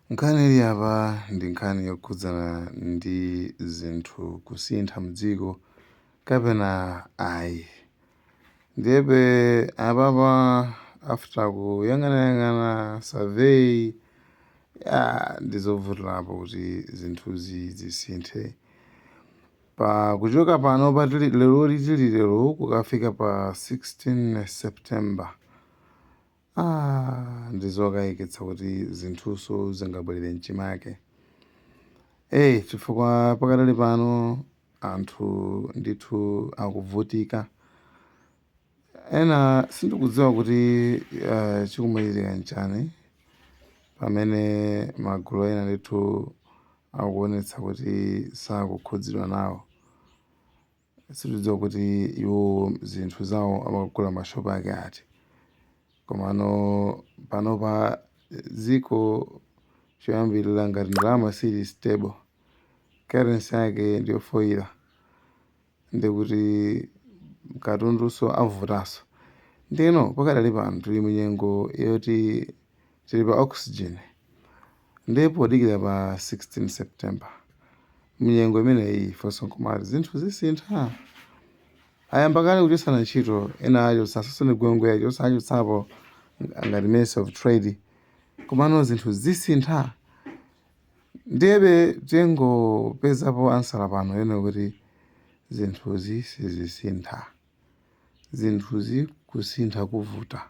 Nkhani ili apa ndi nkhani yokhudzana ndi zinthu kusintha mdziko kapena ayi. Ndiyebe apapa, after kuyang'anayang'ana survey ya, ndizovutirapo kuti zinthuzi zisinthe pa kuchoka pano patili lero, tili lero, kukafika pa 16 September. Ah, ndizokayikitsa kuti zinthuso zingabwerere mchimake, chifukwa pakadali pano anthu ndithu akuvutika. Ena sindikudziwa kuti chikumachitika nchani, pamene magulu ena ndithu akuonetsa kuti sakukhudzidwa nawo. Sitidziwa kuti iwo zinthu zawo amakagula mashopu ake ati, komano panopa dziko choyambirira, ngati ndalama sili stable, currency yake ndiyofoira, ndikuti katunduso avutanso. Ndino pakadali pano tili munyengo yoti tili pa oxygen, ndipo podikira pa 16 September, munyengo imeneyi ifenso nkumati zinthu zisintha. Ayamba kale kuchotsana ntchito, ena achotsa Sasoni Gwengwe, achotsa, achotsapo ngati Minister of Trade, komano zinthu zisintha? Ndiyebe tingopezapo answer pano yene kuti zinthuzi sizisintha. Zinthuzi kusintha kuvuta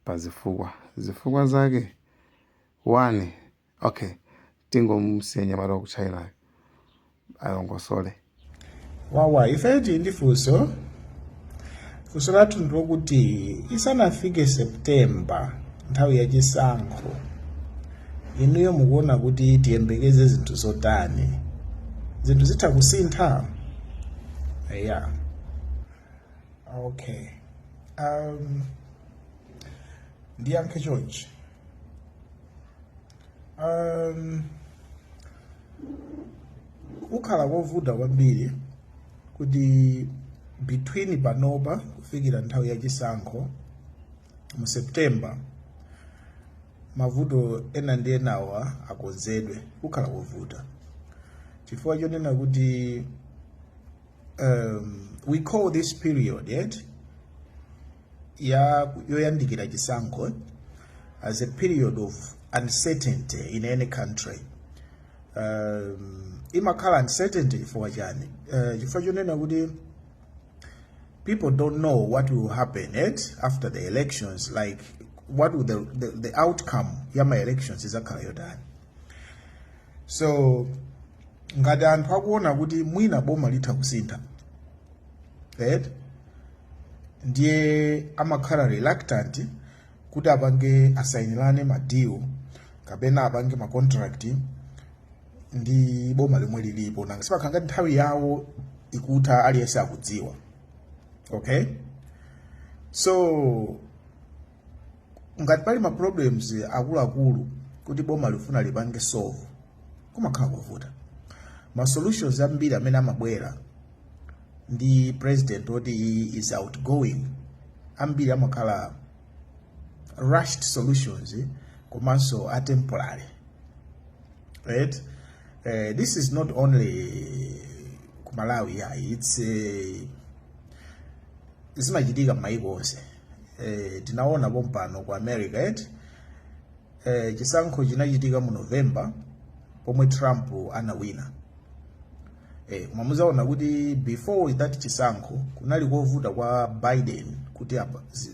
pa zifukwa. Zifukwa zake, one, okay, tingomusiya nyamata wa ku China alongosole. Wawa, ife tili ndi funso. Funso lathu ndilokuti isanafike September, nthawi yachisankho, inuyo mukuona kuti tiyembekeze zinthu zotani? Zinthu zitha kusintha? Yeah, okay, ndiyankhe chonchi. Kukhala kovuta kwambiri kuti between panopa kufikira nthawi yachisankho mu September mavuto ena ndi enawa akonzedwe. Kukhala kovuta chifukwa chonena kuti we call this period yet ya yoyandikira chisankho as a period of uncertainty in any country. Imakhala uncertainty chifukwa chani? Chifukwa chonena kuti people don't know what will happen yet after the elections, like what will the outcome ya ma elections izakhala yotani. So ngati anthu akuona kuti mwina boma litha kusintha, right, ndiye amakhala reluctant kuti apange asayinirane ma deal kapena apange ma contract ndi boma lomwe lilipo. Nanga sipakhala ngati nthawi yawo ikutha, aliyense akudziwa. Okay, so ngati pali ma problems akuluakulu kuti boma lifuna lipange solve, kumakhala kovuta. Ma solutions ambiri amene amabwera ndi president oti he is outgoing, ambiri amakhala rushed solutions komanso a temporary, right? This is not only ku Malawi, yeah, it's zimachitika m'mayiko onse. Tinaona pompano ku America, right? Chisankho chinachitika mu November pomwe Trump anawina. Koma muzaona kuti before that chisankho kunali kovuta kwa Biden kuti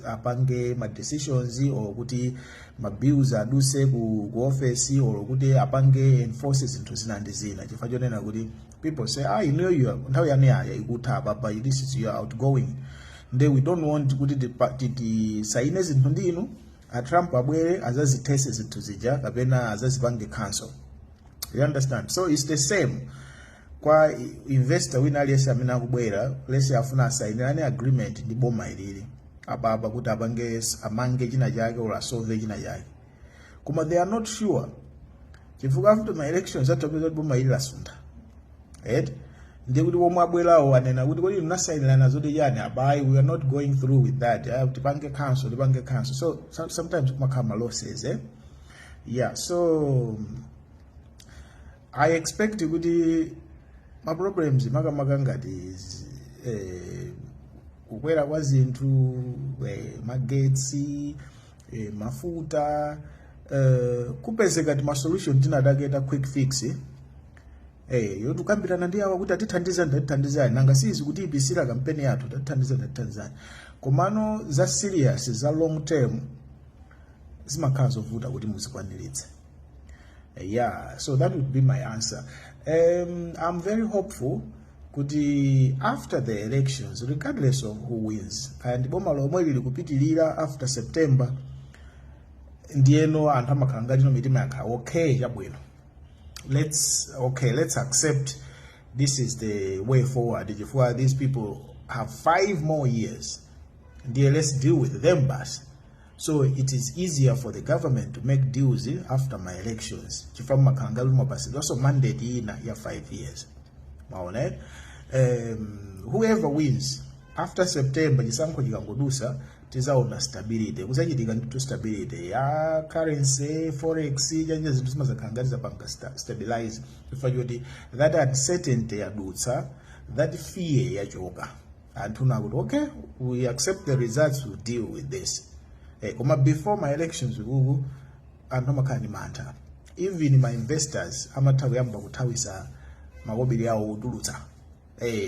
apange ma decisions or kuti ma bills aduse ku office or kuti apange enforce zinthu zina ndi zina, chifukwa chonena kuti people say, "Ah, inuyo nthawi yanu yaya ikutha apapa, this is your outgoing, nde we don't want kuti tisaine zinthu ndi inu, a Trump abwere azazithese zinthu zija kapena azazipange cancel." You understand? So it's the same kwa investor wina aliyense amene akubwera. Let's say afuna asayinirane agreement ndi boma ilili apapa kuti apange, amange china chake or asolve china chake, koma they are not sure chifukwa after ma elections atapeza kuti boma ili lasuntha, right, ndiye kuti pomwe abwerawo anena kuti, "Kodi munasayinirana zoti chani abayi? We are not going through with that. Tipange cancel, tipange cancel." So sometimes kumakhala ma losses, eh? Yeah, so I expect kuti ma problems, makamaka ngati kukwera kwa zinthu, magetsi, mafuta, kupezeka ti ma solution tinadaketa quick fix yoti kukambirana ndi awa kuti atithandizani, tatithandizani, nanga sizi kuti ipisira kampeni yathu, tatithandizani, tatithandizani. Komano za serious, za long term, zimakhala zovuta kuti muzikwaniritse. Yeah, so that would be my answer. I'm very hopeful kuti after the elections, regardless of who wins, kaya ndi boma lomwe lili kupitilira after September, ndiyeno anthu amakhala ngati no, mitima yakhala okay, chabwino, let's accept this is the way forward, chifukwa these people have 5 more years, ndiye let's deal with them basi. So it is easier for the government to make deals after ma elections, chifukwa mumakhala ngati mwapasidwanso mandate ina ya 5 years. Maona, eh? Whoever wins after September, chisankho chikangodusa, tizaona stability, kuzachitika ndithu stability ya currency, forex, chanja, zinthu zimazakhala ngati zapanga stabilize chifukwa choti that uncertainty yadutsa, that fear yachoka. Anthu nakuti, "Okay, we accept the results, we deal with this." Koma before ma elections kuku, anthu amakhala ndi mantha. Even ma investors amatha kuyamba kuthawisa makobiri awo, kutulutsa,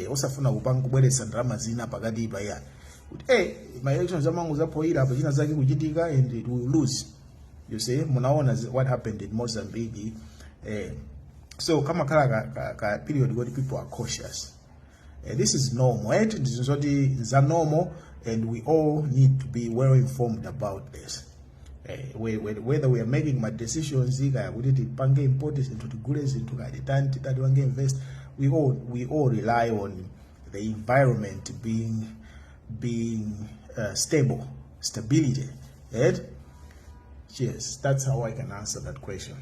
osafuna kupanga kubweretsa ndalama zina pakati pa iya kuti ma elections amangu zapoyira apa, china zake kuchitika and it will lose. You see, munaona what happened in Mozambique. So kamakhala ka period kuti people are cautious. This is normal, right? Ndizoti zoti za normal and we all need to be well informed about this. Whether we are making ma decisions, kaya kuti tipange import zinthu, tigule zinthu, kaya titani, titati invest, we all rely on the environment being stable, stability, right? Cheers. That's how I can answer that question.